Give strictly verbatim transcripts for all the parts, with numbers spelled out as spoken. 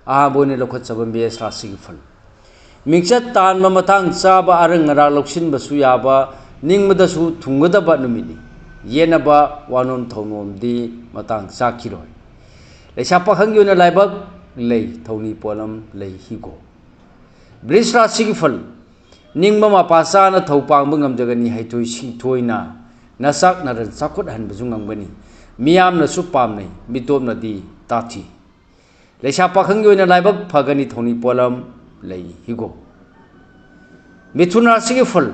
ꯑꯍꯥꯟꯕ ꯑꯣꯏꯅ ꯂꯧꯈꯠꯆꯕ ꯃꯦꯁ ꯔꯥꯁꯤꯒꯤ ꯐꯜ꯫ ꯃꯤꯡꯆꯠ ꯇꯥꯟꯕ ꯃꯇꯥꯡ ꯆꯥꯕ, ꯑꯔꯪ ꯑꯔꯥꯛ ꯂꯧꯁꯤꯟꯕꯁꯨ ꯌꯥꯕ, ꯅꯤꯡꯕꯗꯁꯨ ꯊꯨꯡꯒꯗꯕ ꯅꯨꯃꯤꯠꯅꯤ꯫ ꯌꯦꯠꯅꯕ ꯋꯥꯅꯣꯝ ꯊꯧꯅꯣꯝꯗꯤ ꯃꯇꯥꯡ ꯆꯥꯈꯤꯔꯣꯏ꯫ ꯂꯩꯁꯥ ꯄꯥꯈꯪꯒꯤ ꯑꯣꯏꯅ ꯂꯥꯏꯕꯛ ꯂꯩ, ꯊꯧꯅꯤ ꯄꯣꯠꯂꯝ ꯂꯩ, ꯍꯤꯒꯣꯛ꯫ ꯕ꯭ꯔꯤꯖ ꯔꯥꯁꯤꯒꯤ ꯐꯜ꯫ ꯅꯤꯡꯕ ꯃꯄꯥ ꯆꯥꯅ ꯊꯧ ꯄꯥꯡꯕ ꯉꯝꯖꯒꯅꯤ, ꯍꯩꯊꯣꯏ ꯁꯤꯡꯊꯣꯏꯅ ꯅꯆꯥꯛ ꯅꯔꯟ ꯆꯥꯎꯈꯠꯍꯟꯕꯁꯨ ꯉꯝꯒꯅꯤ꯫ ꯃꯤꯌꯥꯝꯅꯁꯨ ꯄꯥꯝꯅꯩ, ꯃꯤꯇꯣꯞꯅꯗꯤ ꯇꯥꯊꯤ꯫ ꯂꯩꯁꯥ ꯄꯥꯈꯪꯒꯤ ꯑꯣꯏꯅ ꯂꯥꯏꯕꯛ ꯐꯒꯅꯤ, ꯊꯧꯅꯤ ꯄꯣꯠꯂꯝ ꯂꯩ, ꯍꯤꯒꯣꯛ꯫ ꯃꯤꯊꯨꯟ ꯔꯥꯁꯤꯒꯤ ꯐꯜ꯫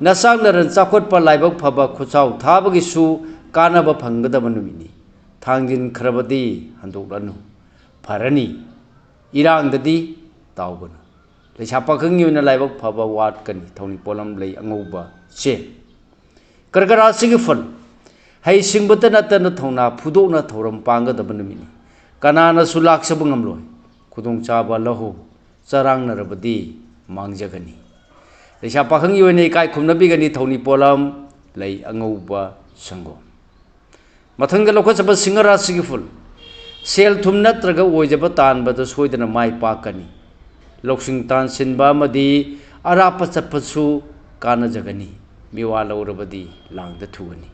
ꯅꯆꯥꯛ ꯅꯔꯟ ꯆꯥꯎꯈꯠꯄ, ꯂꯥꯏꯕꯛ ꯐꯕ, ꯈꯨꯠꯆꯥꯎ ꯊꯥꯕꯒꯤꯁꯨ ꯀꯥꯟꯅꯕ ꯐꯪꯒꯗꯕ ꯅꯨꯃꯤꯠꯅꯤ꯫ ꯊꯥꯡꯖꯤꯟꯈ꯭ꯔꯕꯗꯤ ꯍꯟꯗꯣꯛꯂꯅꯨ, ꯐꯔꯅꯤ꯫ ꯏꯔꯥꯡꯗꯗꯤ ꯇꯥꯎꯒꯅꯨ꯫ ꯂꯩꯁꯥ ꯄꯥꯈꯪꯒꯤ ꯑꯣꯏꯅ ꯂꯥꯏꯕꯛ ꯐꯕ ꯋꯥꯠꯀꯅꯤ, ꯊꯧꯅꯤ ꯄꯣꯠꯂꯝ ꯂꯩ, ꯑꯉꯧꯕ, ꯆꯦ꯫ ꯀꯔꯀ ꯔꯥꯁꯤꯒꯤ ꯐꯜ꯫ ꯍꯩꯁꯤꯡꯕꯇ ꯅꯠꯇꯅ ꯊꯧꯅꯥ ꯐꯨꯗꯣꯛꯅ ꯊꯧꯔꯝ ꯄꯥꯡꯒꯗꯕ ꯅꯨꯃꯤꯠꯅꯤ꯫ ꯀꯅꯥꯅꯁꯨ ꯂꯥꯛꯆꯕ ꯉꯝꯂꯣꯏ꯫ ꯈꯨꯗꯣꯡꯆꯥꯕ ꯂꯧꯍꯧ꯫ ꯆꯔꯥꯡꯅꯔꯕꯗꯤ ꯃꯥꯡꯖꯒꯅꯤ꯫ ꯂꯩꯁꯥ ꯄꯥꯈꯪꯒꯤ ꯑꯣꯏꯅ ꯏꯀꯥꯏ ꯈꯨꯝꯅꯕꯤꯒꯅꯤ, ꯊꯧꯅꯤ ꯄꯣꯠꯂꯝ ꯂꯩ, ꯑꯉꯧꯕ, ꯁꯪꯒꯣꯝ꯫ ꯃꯊꯪꯗ ꯂꯧꯈꯠꯆꯕ ꯁꯤꯡꯍ ꯔꯥꯁꯤꯒꯤ ꯐꯜ꯫ ꯁꯦꯜ ꯊꯨꯝ ꯅꯠꯇ꯭ꯔꯒ ꯑꯣꯏꯖꯕ ꯇꯥꯟꯕꯗ ꯁꯣꯏꯗꯅ ꯃꯥꯏ ꯄꯥꯛꯀꯅꯤ꯫ ꯂꯧꯁꯤꯡ ꯇꯥꯟꯁꯤꯟꯕ ꯑꯃꯗꯤ ꯑꯔꯥꯞꯄ ꯆꯠꯄꯁꯨ ꯀꯥꯟꯅꯖꯒꯅꯤ꯫ ꯃꯤꯋꯥ ꯂꯧꯔꯕꯗꯤ ꯂꯥꯡꯗ ꯊꯨꯒꯅꯤ꯫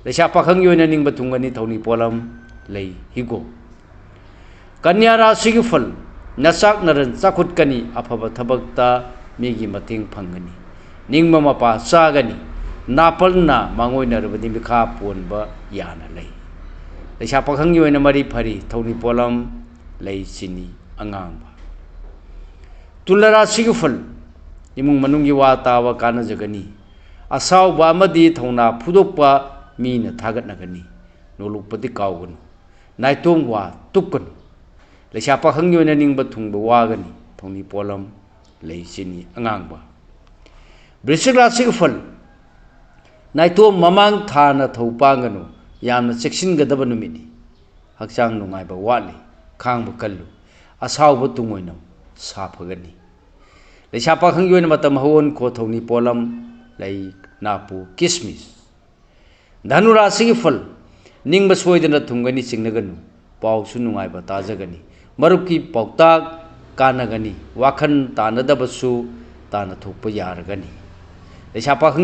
ꯂꯩꯁꯥ ꯄꯥꯈꯪꯒꯤ ꯑꯣꯏꯅ ꯅꯤꯡꯕ ꯊꯨꯡꯒꯅꯤ, ꯊꯧꯅꯤ ꯄꯣꯠꯂꯝ ꯂꯩ, ꯍꯤꯒꯣꯛ꯫ ꯀꯟꯌꯥ ꯔꯥꯁꯤꯒꯤ ꯐꯜ꯫ ꯅꯆꯥꯛ ꯅꯔꯟ ꯆꯥꯎꯈꯠꯀꯅꯤ, ꯑꯐꯕ ꯊꯕꯛꯇ ꯃꯤꯒꯤ ꯃꯇꯦꯡ ꯐꯪꯒꯅꯤ꯫ ꯅꯤꯡꯕ ꯃꯄꯥ ꯆꯥꯒꯅꯤ꯫ ꯅꯥꯄꯜꯅ ꯃꯥꯡꯑꯣꯏꯅꯔꯕꯗꯤ ꯃꯤꯈꯥ ꯄꯣꯟꯕ ꯌꯥꯅ ꯂꯩ꯫ ꯂꯩꯁꯥ ꯄꯥꯈꯪꯒꯤ ꯑꯣꯏꯅ ꯃꯔꯤ ꯐꯔꯤ, ꯊꯧꯅꯤ ꯄꯣꯠꯂꯝ ꯂꯩ, ꯆꯤꯅꯤ ꯑꯉꯥꯡꯕ꯫ ꯇꯨꯂꯥ ꯔꯥꯁꯤꯒꯤ ꯐꯜ꯫ ꯏꯃꯨꯡ ꯃꯅꯨꯡꯒꯤ ꯋꯥ ꯇꯥꯕ ꯀꯥꯟꯅꯖꯒꯅꯤ꯫ ꯑꯁꯥꯎꯕ ꯑꯃꯗꯤ ꯊꯧꯅꯥ ꯐꯨꯗꯣꯛꯄ ꯃꯤꯅ ꯊꯥꯒꯠꯅꯒꯅꯤ꯫ ꯅꯣꯂꯨꯛꯄꯗꯤ ꯀꯥꯎꯒꯅꯨ꯫ ꯅꯥꯏꯇꯣꯝ ꯋꯥ ꯇꯨꯞꯀꯅꯨ꯫ ꯂꯩꯁꯥ ꯄꯥꯈꯪꯒꯤ ꯑꯣꯏꯅ ꯅꯤꯡꯕ ꯊꯨꯡꯕ ꯋꯥꯒꯅꯤ꯫ ꯊꯧꯅꯤ ꯄꯣꯠꯂꯝ ꯂꯩ, ꯆꯤꯅꯤ ꯑꯉꯥꯡꯕ꯫ ꯕ꯭ꯔꯤꯁꯤꯛ ꯔꯥꯁꯤꯒꯤ ꯐꯜ꯫ ꯅꯥꯏꯇꯣꯝ ꯃꯃꯥꯡ ꯊꯥꯅ ꯊꯧ ꯄꯥꯡꯒꯅꯨ꯫ ꯌꯥꯝꯅ ꯆꯦꯛꯁꯤꯟꯒꯗꯕ ꯅꯨꯃꯤꯠꯅꯤ꯫ ꯍꯛꯆꯥꯡ ꯅꯨꯡꯉꯥꯏꯕ ꯋꯥꯠꯂꯤ꯫ ꯈꯥꯡꯕ ꯀꯜꯂꯨ꯫ ꯑꯁꯥꯎꯕ ꯇꯨꯡꯑꯣꯏꯅꯧ꯫ ꯁꯥꯐꯒꯅꯤ꯫ ꯂꯩꯁꯥ ꯄꯥꯈꯪꯒꯤ ꯑꯣꯏꯅ ꯃꯇꯝ ꯍꯧ ꯑꯣꯟꯈꯣ, ꯊꯧꯅꯤ ꯄꯣꯠꯂꯝ ꯂꯩ, ꯅꯥꯄꯨ, ꯀꯤꯁꯃꯤꯁ꯫ ꯙꯅꯨ ꯔꯥꯁꯤꯒꯤ ꯐꯜ꯫ ꯅꯤꯡꯕ ꯁꯣꯏꯗꯅ ꯊꯨꯡꯒꯅꯤ, ꯆꯤꯡꯅꯒꯅꯨ꯫ ꯄꯥꯎꯁꯨ ꯅꯨꯡꯉꯥꯏꯕ ꯇꯥꯖꯒꯅꯤ꯫ ꯃꯔꯨꯞꯀꯤ ꯄꯥꯎꯇꯥꯛ ꯀꯥꯟꯅꯒꯅꯤ꯫ ꯋꯥꯈꯜ ꯇꯥꯅꯗꯕꯁꯨ ꯇꯥꯅ ꯊꯣꯛꯄ ꯌꯥꯔꯒꯅꯤ꯫ ꯂꯩꯁꯥ ꯄꯥꯈꯪ